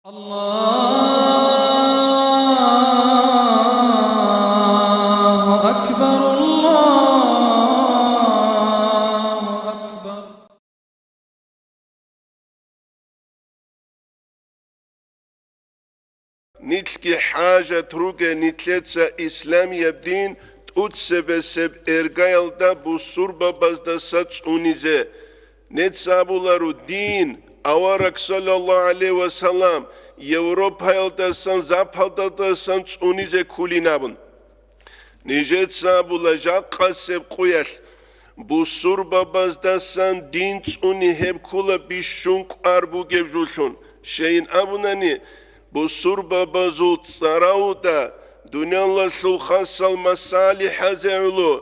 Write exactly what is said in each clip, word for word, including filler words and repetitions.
الله أكبر، الله أكبر. Нилъги хӀажат ругел нилъеца исламияб дин тӀуцебесеб эргаялда бусурбабаздаса цӀунизе. Нецц абуларо дин, авараг, саллаллагьу гӀалайгьи ва саллам, Европаялдасан, Западалдасан цӀунизе ккулин абун. Нижеца абула, жакъасеб къуялъ бусурбабаздасан дин цӀуни гьеб ккула бищун кӀвар бугеб жолъун. Щайин абунани, бусурбабазул цӀаравуда дуниялалъул хасал масалихӀазе гӀоло,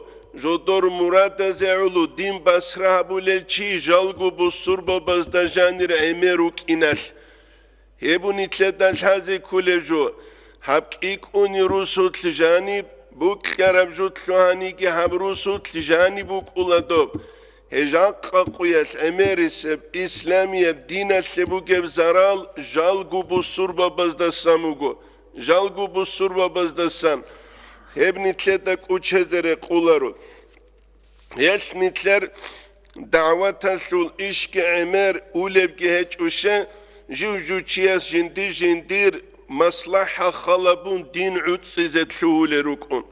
жодор мурадазе гӀоло дин басра гьабулел чи жалго бусурбабазда жанир гӀемер рукӀиналъ. Гьеб нилъеда лъазе кколеб жо, гьаб кӀикӀуни русулъ жаниб букьараб жо лъугьаниги гьаб русулъ жаниб букӀула доб. Гьеб жакъа къуялъ гӀемерисеб исламияб диналъе бугеб зарал жалго бусурбабаздасан буго, жалго бусурбабаздасан. Гьеб нилъеда кӀучезе рекъоларо. Гьелъ нилъер дагӀваталъул ишги гӀемер улебги гьечӀуще, жив-жив чияс жинди-жиндир маслахӀа халабун дин гӀуцӀизе лъугьулел рукӀун,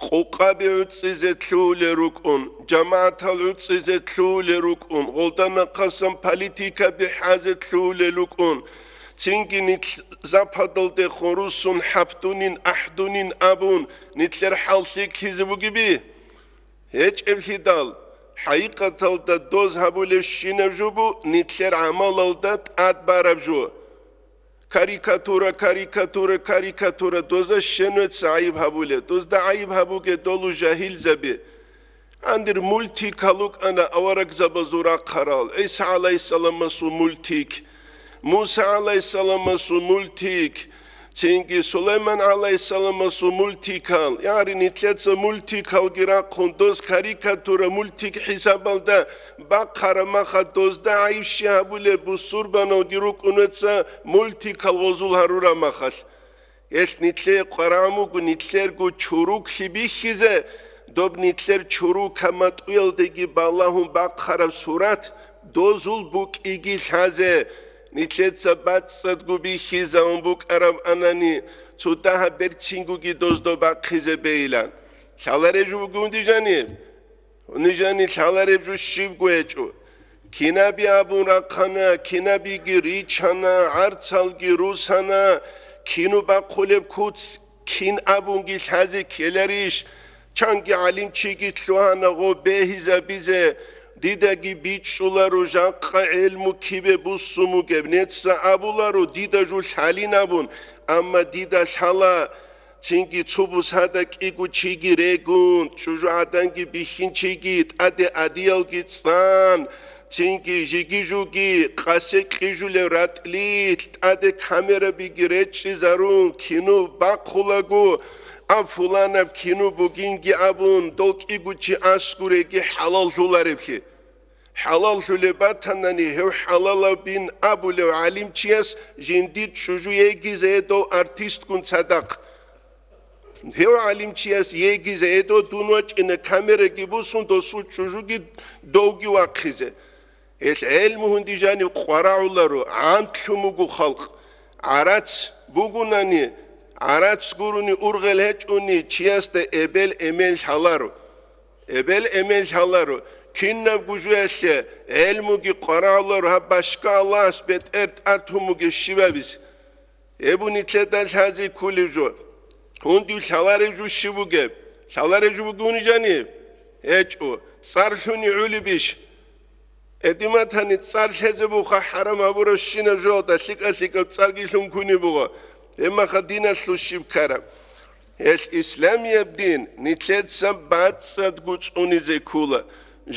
къукъаби гӀуцӀизе лъугьулел рукӀун, жамагӀатал гӀуцӀизе лъугьулел рукӀун, гъолда нахъасан политикаби хӀазе лъугьулел рукӀун, цинги нилъ Западалдехун руссун хӀапдунин, ахӀдунин абун, нилъер хӀал лъикӀлъизе бугеби? ГьечӀеблъидал, хӀакъикъаталда доз гьабулебщинаб жо бу нилъер гӀамалалда тӀад бараб жо. Карикатура, карикатура, карикатура, доза щенвеца гӀайиб гьабулеб, дозда гӀайиб гьабуге долу жагьилзаби. Гьандир мультикал рукӀана аварагзабазул рахъарал, ГӀиса гӀалайгьиссаламасул мультик, Муса гӀалайгьиссаламасул мультик, цинги Сулайман гӀалайгьиссаламасул мультикал, ягъри нилъеца мультикалги рахъун, доз карикатура мультик хӀисабалда бахъараб маха, дозда гӀайиб щи гьабулеб бусурбаналги рукӀунеца мультикал гъозул гьарураб махалъ. Гьелъ нилъее къварагӀун буго нилъерго чуруклъи бихьизе, доб нилъер чурукаб матӀуялдеги балагьун бахъараб сурат, дозул букӀиги лъазе, нилъеца бацӀцӀадго бихьизавун букӀараб анани, цо дагьаб берцингоги дозда бахъизе бейилан. Лъалареб жо бугунди жаниб? Гьуни жаниб лъалареб жо щибго гьечӀо. Кинаби абун рахъана, кинабиги ричана, гӀарцалги русана, кино бахъулеб куц кин абунги лъазе ккеларищ? Чанги гӀалимчиги лъугьана гъо бегьизабизе, дидаги бичӀчӀуларо жакъа гӀелму кибе буссун бугеб, нецца абуларо дида жо лъалин абун, амма дида лъала, цинги цо бусада кӀиго чиги регун, чӀужугӀаданги бихьинчиги, тӀаде адиялги цӀан, цинги жиги-жуги къасе кьижулев ратӀлилъ, тӀаде камерабиги речӀчӀизарун, кино бахъулаго, а фуланаб кино бугинги абун, дол кӀиго чи аскуреги хӀалаллъулареблъи. ХӀалаллъулеб батанани, гьев хӀалалабин абулев гӀалимчияс жиндир чӀужу егизе дов артистгун цадахъ. Гьев гӀалимчияс егизе дов дун вачӀина камераги бусун, досул чӀужуги довги вахъизе. Гьелъ гӀелму гьунди жанив къварагӀуларо, гӀантлъун буго халкъ. ГӀарац бугунани, гӀарац гурони ургъел гьечӀони, чиясда эбел-эмен лъаларо. Эбел-эмен лъаларо, кинабго жоялъе гӀелмуги къварагӀуларо гьаб башка Аллагьас бетӀер тӀад гьумугев щибабизе. Гьеб нилъеда лъазе кколеб жо. Гьундив лъалареб жо щиб бугеб? Лъалареб жо бугони жаниб? ГьечӀо. ЦӀар лъуни гӀолебищ? Эдиматани цӀар лъезе буха хӀарам гьабурабщинаб жоялда лъикӀа-лъикӀаб цӀарги лъун ккуни буго. Гьебмаха диналъул щиб ккараб? Гьелъ исламияб дин нилъеца бацӀцӀадго цӀунизе ккола.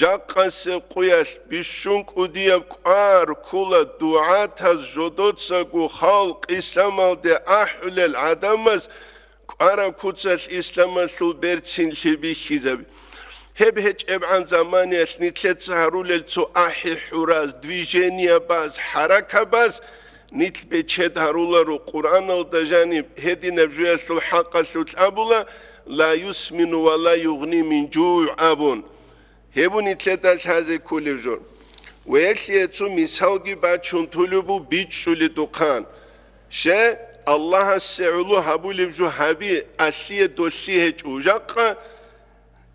Жакъасеб къуялъ бищун кӀудияб кӀвар ккола дугӀатаз жодоцаго халкъ исламалде ахӀулел гӀадамаз кӀвараб куцалъ исламалъул берцинлъи бихьизаби. Гьеб гьечӀебгӀан заманиялъ нилъеца гьарулел цо ахӀи-хӀураз, движениябаз, хӀаракабаз нилъ бечед гьаруларо Къуръаналда жаниб гьединаб жуялъул хӀакъалъулъ абула: «Ла юсмину ва ла югъни мин жугӀ», – абун. Гьебун нилъеда лъазе кколев жо. Ва гьелъие цо мисалги бачун тулеб бу бичӀчӀуледухъан. Ще, Аллагьасе гӀоло гьабулеб жо гьаби, алъие долъи гьечӀо. Жакъа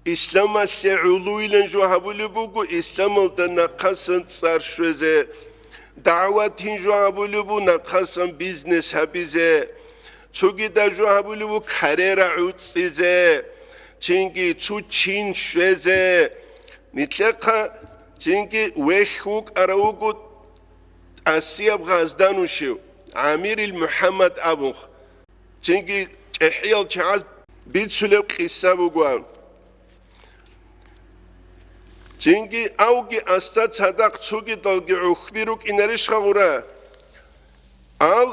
исламалъе гӀолойилан жо гьабулеб буго, исламалда нахъасан цӀар щвезе, дагӀватин жо гьабулеб бу, нахъасан бизнес гьабизе, цогидаб жо гьабулеб бу, карьера гӀуцӀизе, цинги цо чин щвезе. Нилъехъа цинги вехь вукӀарав вуго тӀасияб гъазданущев, ГӀамирил МухӀаммад абун. Цинги чӀехӀиял чагӀаз бицулеб къиса буго. Цинги авги асда цадахъ цогидалги гӀухьби рукӀинарищха гъура? Ал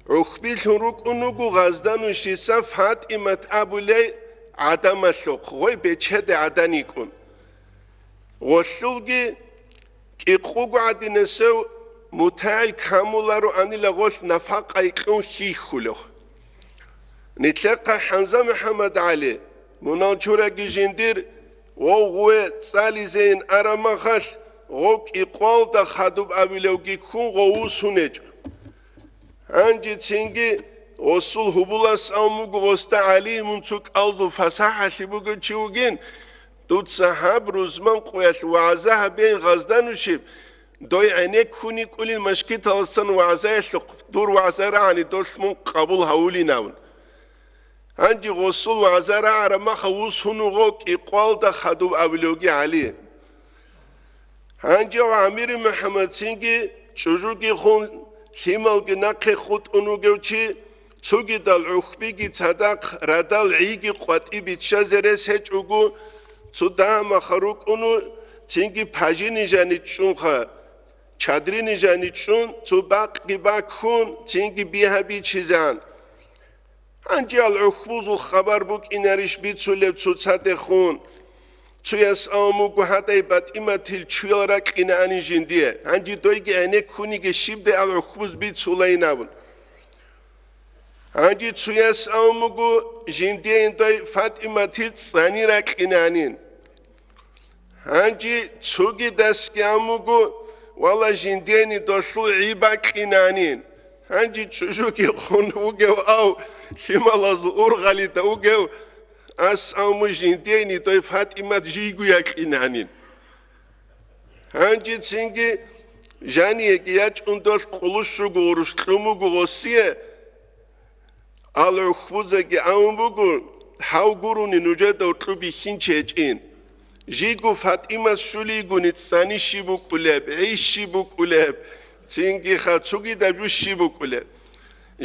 гӀухьбилъун рукӀун вуго гъазданущица ФатӀимат абулей гӀадамалъухъ, гъой бечеде гӀадан йикӀун. Гъолъулги кӀикъуго гӀадинасев мутагӀил камуларо анила гъолъ нафакъай кьун хьихьулев. Нилъехъа ХӀанза МухӀаммад ГӀали, мунал чураги жиндир, гъов гъуве цӀализейин арамахалъ, гъов кӀикъуалда хадуб абилевги ккун гъов вусун гьечӀо. Гьанже цинги гъосул гьубулас авун буго гъосда: «ГӀали, мун цо кӀалзул фасахӀалъи бугев чи вугин, дуца гьаб рузман къуялъ вагӀза гьабейин гъазданущиб, дой гӀенеккун йикӀулин машгиталасан вагӀзаялъухъ, дур вагӀза рагӀани долъ мун къабул гьавулин», – абун. Гьанже гъосул вагӀза рагӀараб маха вусун вуго кӀикъвалда хадуб абулевги ГӀали. Гьанже ГӀамир МухӀаммад цинги чӀужуги хун, лъималги нахъе хутӀун вугев чи, цогидал гӀухьбиги цадахъ радал гӀиги къватӀи биччазе рес гьечӀого, цо дагьа-маха рукӀуну, цинги пажини жаничӀчӀунха, чадрини жаничӀчӀун, цо бакъги баккун, цинги бигьа бичизан. Гьанже ал гӀухьбузул хабар букӀинарищ бицулеб цоцадехун? Цояс авун буго гьадай БатӀиматил чуял ракьинаани жиндие. Гьанже дойги гӀенеккуниги щибдай ал гӀухьбуз бицулайин абун. Гьанже цояс авун буго жиндиейин дой ФатӀиматил цӀани ракьинаанин. Гьанже цогидасги амуго, вала, жиндени долъул гӀи бакьинанин. Гьанже чӀужуги хун вугев ав лъималазул ургъалида вугев, ас аму жиндени дой ФатӀимат жийгу якьинанин. Гьанже цинги жаниеги ячӀун долъ къулущуго гъурущ кьумуго гъосие, ал гӀухьбузаги авун буго, гьав гурони нужеда гьоркьоб бихьинчи гьечӀин. Жийго ФатӀимас щулейгони цӀани щиб букӀулеб, гӀи щиб букӀулеб, цинги ха цогидаб жо щиб букӀулеб.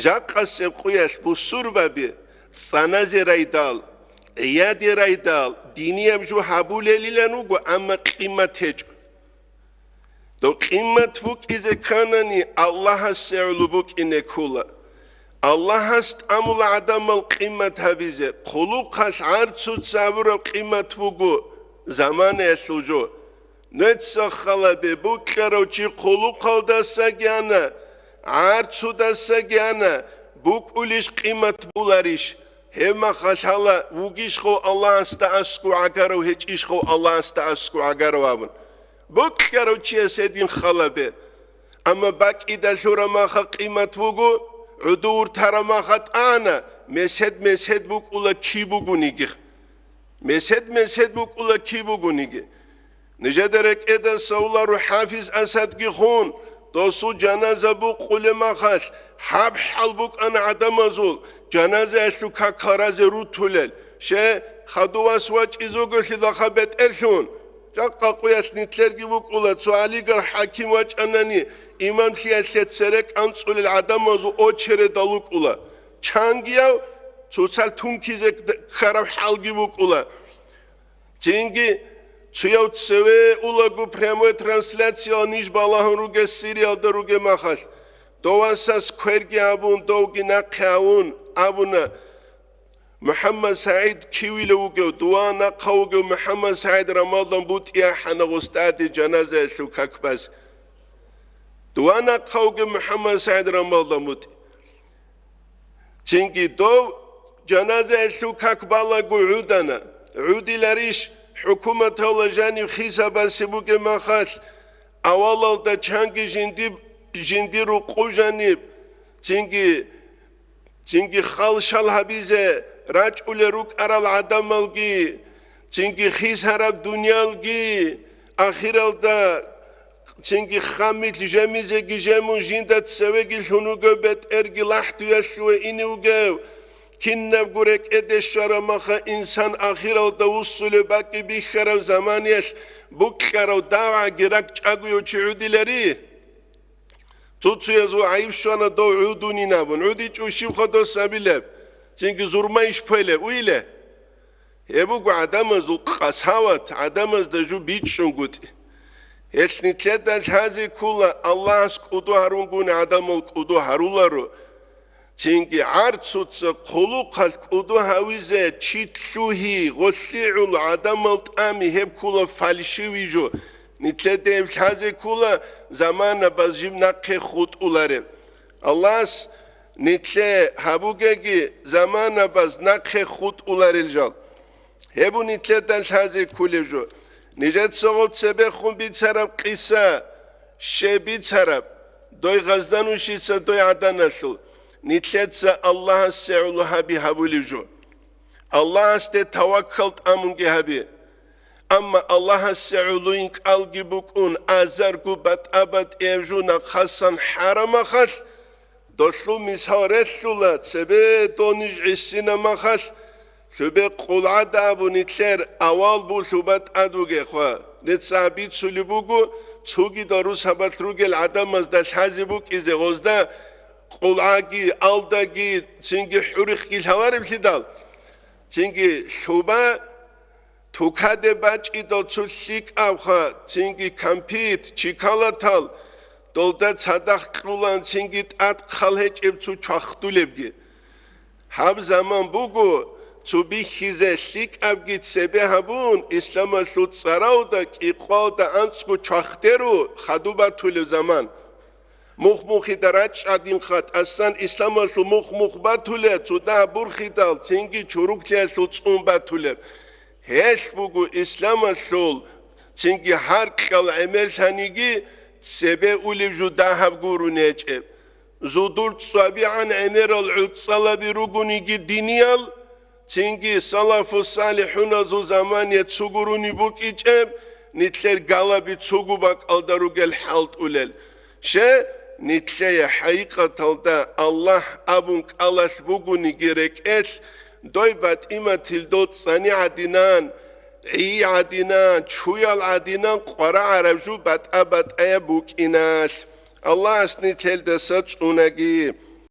Жакъасеб къуялъ бусурбаби цӀаназе райдал, гӀияде райдал, динияб жо гьабулелилан вуго, амма къимат гьечӀо. Дов къимат букӀизе кканани, Аллагьасе гӀоло букӀине ккола. Аллагьас тӀамула гӀадамал къимат гьабизе, хъулухъалъ гӀарцуца гьабураб къимат буго заманаялъул жо. Нуца халабе букьарав чи хъулухъалдасаги ана, гӀарцудасаги ана, букӀулищ къимат буларищ? Гьеб махалъ гьала, вугищ хъов Аллагьасда аскӀов гӀагарав, гьечӀищ хъов Аллагьасда аскӀов гӀагарав абун. Букьарав чияс гьедин халабе. Амма бакӀида лъураб маха къимат буго, гӀуду вуртараб маха тӀана, месед-месед букӀула киб бугониги. Месед-месед букӀула киб бугониги. Нижеда рекӀеда савлару ХӀафиз Асадги хун, досул жаназа букъулеб махалъ, гьаб хӀал букӀана гӀадамазул, жаназаялъул какал разе рутулел. Ще, хадув вас вачӀизе вугелъидалха бетӀерлъун. Жакъа къуялъ нилъерги букӀула, цо олигарх хӀаким вачӀанани, имамлъиялъе цере кӀанцӀулел гӀадамазул очередал рукӀула. Чангияв цоцал тункизе ккараб хӀалги букӀула. Цинги цуяв цеве улаго прямой трансляциял ниж балагьун ругес Сириялда ругеб махалъ, дов васас кверги абун, довги нахъе авун абуна, МухӀаммад СагӀид кивила вугев, дова нахъа вугев МухӀаммад СагӀид Рамадан бутӀи ахӀана гъустаде жаназаялъул как базе. Дова нахъа вугев МухӀаммад СагӀид Рамазан мутӀи. Цинги дов жаназаялъул как балаго гӀудана. ГӀудиларищ хӀукуматалда жанив хисабасе бугеб махалъ, авалалда чанги жинди-, жинди рукъу жаниб, цинги Цинги халшал гьабизе рачӀулел рукӀарал гӀадамалги, цинги хисараб дуниялги, ахиралда цинги хамилъ жемизеги жемун жинда цевеги лъун вугев бетӀерги лахӀдуялъуве ине вугев, кинабго рекӀеде щвараб маха инсан ахиралда вуссулеб бакӀи бихьараб заманиялъ букьарав давгӀаги ракӀчӀагояв чи гӀудилари? Цо-цояз гӀайиб щвана дов гӀудунин абун. ГӀудичӀо щиб хадас абилеб? Цинги зурма иш кквелеб уйиле? Гьеб буго гӀадамазул къасават, гӀадамазда жо бичӀчӀунгутӀи. Гьелъ нилъеда лъазе ккола, Аллагьас кӀудо гьарунгун гӀадамал кӀудо гьаруларо. Цинги гӀарцуца хъулухъалъ кӀудо гьавизе чи лъугьи, гъолъи гӀоло гӀадамал тӀами гьеб ккола фальшивый жо. Нилъеда гьеб лъазе ккола заманабаз жиб нахъе хутӀулареб. Аллагьас нилъе гьабугеги заманабаз нахъе хутӀуларел жал. Гьеб нилъеда лъазе кколеб жо. Нижеца гъоб цебехун бицараб къиса, щай бицараб, дой гъазданущица дой гӀаданалъул, нилъеца Аллагьасе гӀоло гьаби гьабулеб жо. Аллагьасде таваккал тӀамунги гьабе. Амма Аллагьасе гӀолойин кӀалги букӀун, азарго батӀа-батӀияб жо нахъасан хӀарамахалъ, долъул мисал релълъула, цебе дониж гӀисина махалъ, лъубе къулгӀада абу нилъер авал бу лъуба тӀад вугехъа. Нецаги бицулеб буго, цогидал русабалъ ругел гӀадамазда лъазе букӀизе гъозда къулгӀаги, алдаги, цинги хӀурихъги лъалареблъидал, цинги лъуба тукаде бачӀидал цо лъикӀабха, цинги кампит, чикалатал, долда цадахъ кьулан цинги тӀад хъал гьечӀеб цо чвахдулебги. Гьаб заман буго, цо бихьизе лъикӀабги цебе гьабун, исламалъул цӀаравда, кӀикъвалда анцӀго чвахдеру хаду батулев заман. Мух-мухида рачӀчӀадинха, тӀасан исламалъул мух-мух батулеб, цо дагь бурхидал, цинги чуруклъиялъул цӀун батулеб. Гьелъ буго исламалъул, цинги гьаркьал гӀемерлъаниги цебе улеб жо дагьаб гурони гьечӀеб. Зодор цӀвабигӀан гӀемерал гӀуцӀалаби ругониги диниял, цинги салафу-салихӀуназул замане цо гурони букӀичӀеб, нилъер галаби цого бакӀалда ругел хӀалтӀулел. Ще, нилъее хӀакъикъаталда Аллагь абун кӀалалъ бугониги рекӀелъ, дой батӀиматил дол цӀани гӀадинан, гӀи гӀадинан, чуял гӀадинан къварагӀараб жо батӀа-батӀаяб букӀиналъ. Аллагьас нилъелдаса цӀунаги.